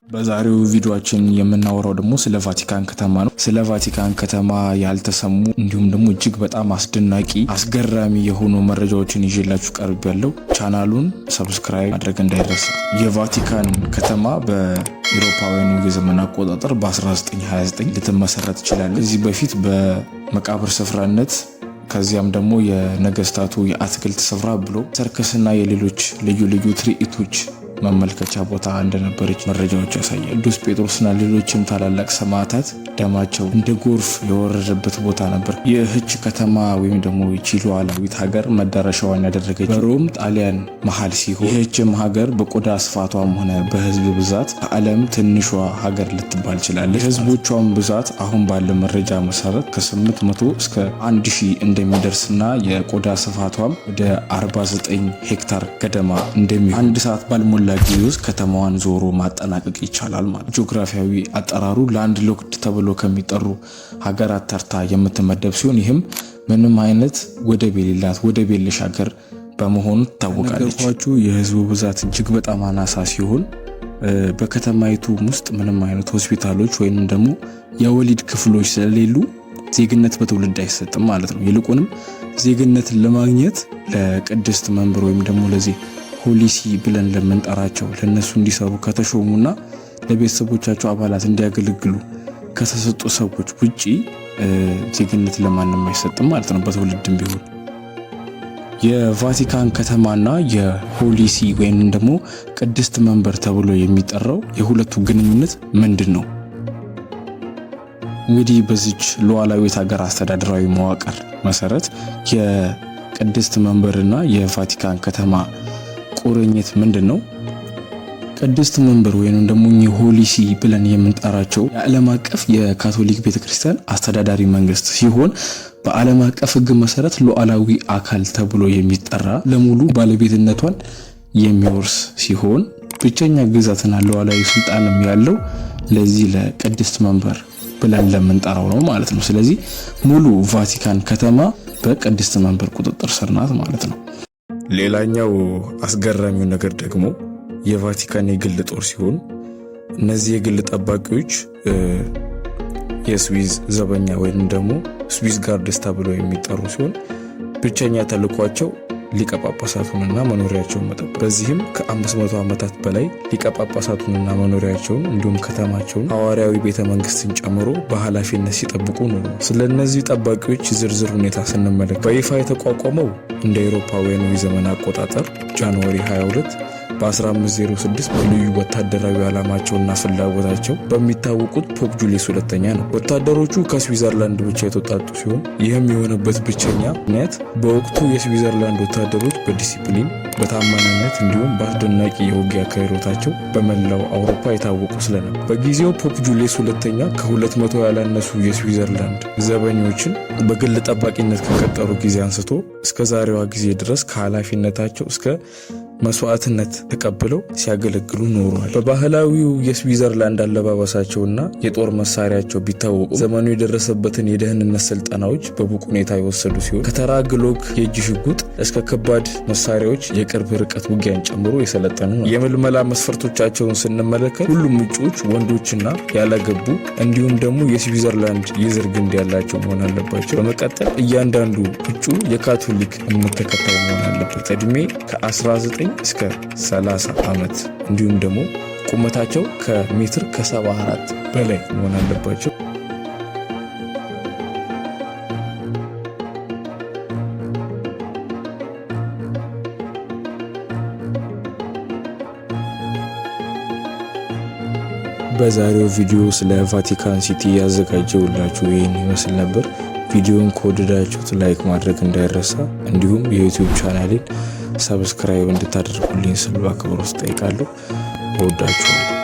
በዛሬው ቪዲዮአችን የምናወራው ደግሞ ስለ ቫቲካን ከተማ ነው። ስለ ቫቲካን ከተማ ያልተሰሙ እንዲሁም ደግሞ እጅግ በጣም አስደናቂ አስገራሚ የሆኑ መረጃዎችን ይዤላችሁ ቀርቤያለሁ። ቻናሉን subscribe ማድረግ እንዳይረሳ። የቫቲካን ከተማ በኢሮፓውያኑ የዘመን አቆጣጠር በ1929 ልትመሰረት ትችላለች። ከዚህ በፊት በመቃብር ስፍራነት፣ ከዚያም ደግሞ የነገስታቱ የአትክልት ስፍራ ብሎ ሰርከስና የሌሎች ልዩ ልዩ ትርኢቶች መመልከቻ ቦታ እንደነበረች መረጃዎች ያሳያል። ቅዱስ ጴጥሮስና ሌሎችም ታላላቅ ሰማዕታት ደማቸው እንደ ጎርፍ የወረደበት ቦታ ነበር። ይህች ከተማ ወይም ደግሞ ይቺ ሉዓላዊት ሀገር መዳረሻዋን ያደረገች በሮም ጣሊያን መሀል ሲሆን፣ ይህችም ሀገር በቆዳ ስፋቷም ሆነ በህዝብ ብዛት ከዓለም ትንሿ ሀገር ልትባል ችላለች። የህዝቦቿም ብዛት አሁን ባለ መረጃ መሰረት ከ800 እስከ 1000 እንደሚደርስና የቆዳ ስፋቷም ወደ 49 ሄክታር ገደማ እንደሚሆን፣ 1 ሰዓት ባልሞላ ጊዜ ውስጥ ከተማዋን ዞሮ ማጠናቀቅ ይቻላል ማለት። ጂኦግራፊያዊ አጠራሩ land locked ተብሎ ከሚጠሩ ሀገራት ተርታ የምትመደብ ሲሆን፣ ይህም ምንም አይነት ወደብ የሌላት ወደብ የለሽ ሀገር በመሆኑ ትታወቃለች። ነገርኳችሁ፣ የህዝቡ ብዛት እጅግ በጣም አናሳ ሲሆን በከተማይቱ ውስጥ ምንም አይነት ሆስፒታሎች ወይንም ደግሞ የወሊድ ክፍሎች ስለሌሉ ዜግነት በትውልድ አይሰጥም ማለት ነው። ይልቁንም ዜግነትን ለማግኘት ለቅድስት መንበር ወይም ደግሞ ለዚህ Holy See ብለን ለምንጠራቸው ለእነሱ እንዲሰሩ ከተሾሙና ለቤተሰቦቻቸው አባላት እንዲያገለግሉ ከተሰጡ ሰዎች ውጪ ዜግነት ለማንም አይሰጥም ማለት ነው፣ በትውልድም ቢሆን። የቫቲካን ከተማና የ Holy See ወይም ደግሞ ቅድስት መንበር ተብሎ የሚጠራው የሁለቱ ግንኙነት ምንድን ነው? እንግዲህ በዚች ሉዓላዊት ሀገር አስተዳደራዊ መዋቅር መሰረት የቅድስት መንበርና የቫቲካን ከተማ ቁርኝት ምንድን ነው? ቅድስት መንበር ወይንም ደግሞ Holy See ብለን የምንጠራቸው የዓለም አቀፍ የካቶሊክ ቤተክርስቲያን አስተዳዳሪ መንግስት ሲሆን፣ በዓለም አቀፍ ሕግ መሰረት ሉዓላዊ አካል ተብሎ የሚጠራ ለሙሉ ባለቤትነቷን የሚወርስ ሲሆን፣ ብቸኛ ግዛትና ሉዓላዊ ስልጣንም ያለው ለዚህ ለቅድስት መንበር ብለን ለምንጠራው ነው ማለት ነው። ስለዚህ ሙሉ ቫቲካን ከተማ በቅድስት መንበር ቁጥጥር ስር ናት ማለት ነው። ሌላኛው አስገራሚው ነገር ደግሞ የቫቲካን የግል ጦር ሲሆን፣ እነዚህ የግል ጠባቂዎች የስዊዝ ዘበኛ ወይም ደግሞ Swiss Guards ተብለው የሚጠሩ ሲሆን፣ ብቸኛ ተልዕኳቸው ሊቀ ጳጳሳቱንና መኖሪያቸውን መጠበቅ። በዚህም ከ500 ዓመታት በላይ ሊቀ ጳጳሳቱንና መኖሪያቸውን እንዲሁም ከተማቸውን ሐዋርያዊ ቤተ መንግስትን ጨምሮ በኃላፊነት ሲጠብቁ ኖረዋል። ስለ እነዚህ ጠባቂዎች ዝርዝር ሁኔታ ስንመለከት፣ በይፋ የተቋቋመው እንደ አውሮፓውያኑ የዘመን አቆጣጠር January 22 በ1506 በልዩ ወታደራዊ ዓላማቸውና ፍላጎታቸው በሚታወቁት Pope ጁሊየስ ሁለተኛ ነው። ወታደሮቹ ከስዊዘርላንድ ብቻ የተውጣጡ ሲሆን፣ ይህም የሆነበት ብቸኛ ምክንያት በወቅቱ የስዊዘርላንድ ወታደሮች በዲሲፕሊን፣ በታማኝነት እንዲሁም በአስደናቂ የውጊያ ክህሎታቸው በመላው አውሮፓ የታወቁ ስለነበር። በጊዜው Pope ጁሊየስ ሁለተኛ ከ200 ያላነሱ የስዊዘርላንድ ዘበኞችን በግል ጠባቂነት ከቀጠሩ ጊዜ አንስቶ እስከ ዛሬዋ ጊዜ ድረስ ከኃላፊነታቸው እስከ መስዋዕትነት ተቀብለው ሲያገለግሉ ኖረዋል። በባህላዊው የስዊዘርላንድ አለባበሳቸውና የጦር መሳሪያቸው ቢታወቁ፣ ዘመኑ የደረሰበትን የደህንነት ስልጠናዎች በብቁ ሁኔታ የወሰዱ ሲሆን፣ ከተራ ግሎክ የእጅ ሽጉጥ እስከ ከባድ መሳሪያዎች የቅርብ ርቀት ውጊያን ጨምሮ የሰለጠኑ ነው። የምልመላ መስፈርቶቻቸውን ስንመለከት፣ ሁሉም እጩዎች ወንዶችና ያላገቡ እንዲሁም ደግሞ የስዊዘርላንድ የዘር ግንድ ያላቸው መሆን አለባቸው። በመቀጠል እያንዳንዱ እጩ የካቶሊክ እምነት ተከታይ መሆን አለበት። እድሜ ከ19 እስከ 30 ዓመት እንዲሁም ደግሞ ቁመታቸው ከሜትር ከ74 በላይ መሆን አለባቸው። በዛሬው ቪዲዮ ስለ ቫቲካን ሲቲ ያዘጋጀውላችሁ ይህን ይመስል ነበር። ቪዲዮን ከወደዳችሁት like ማድረግ እንዳይረሳ፣ እንዲሁም የዩቲዩብ ቻናሌን subscribe እንድታደርጉልኝ ስል በአክብሮት እጠይቃለሁ። እወዳችኋለሁ።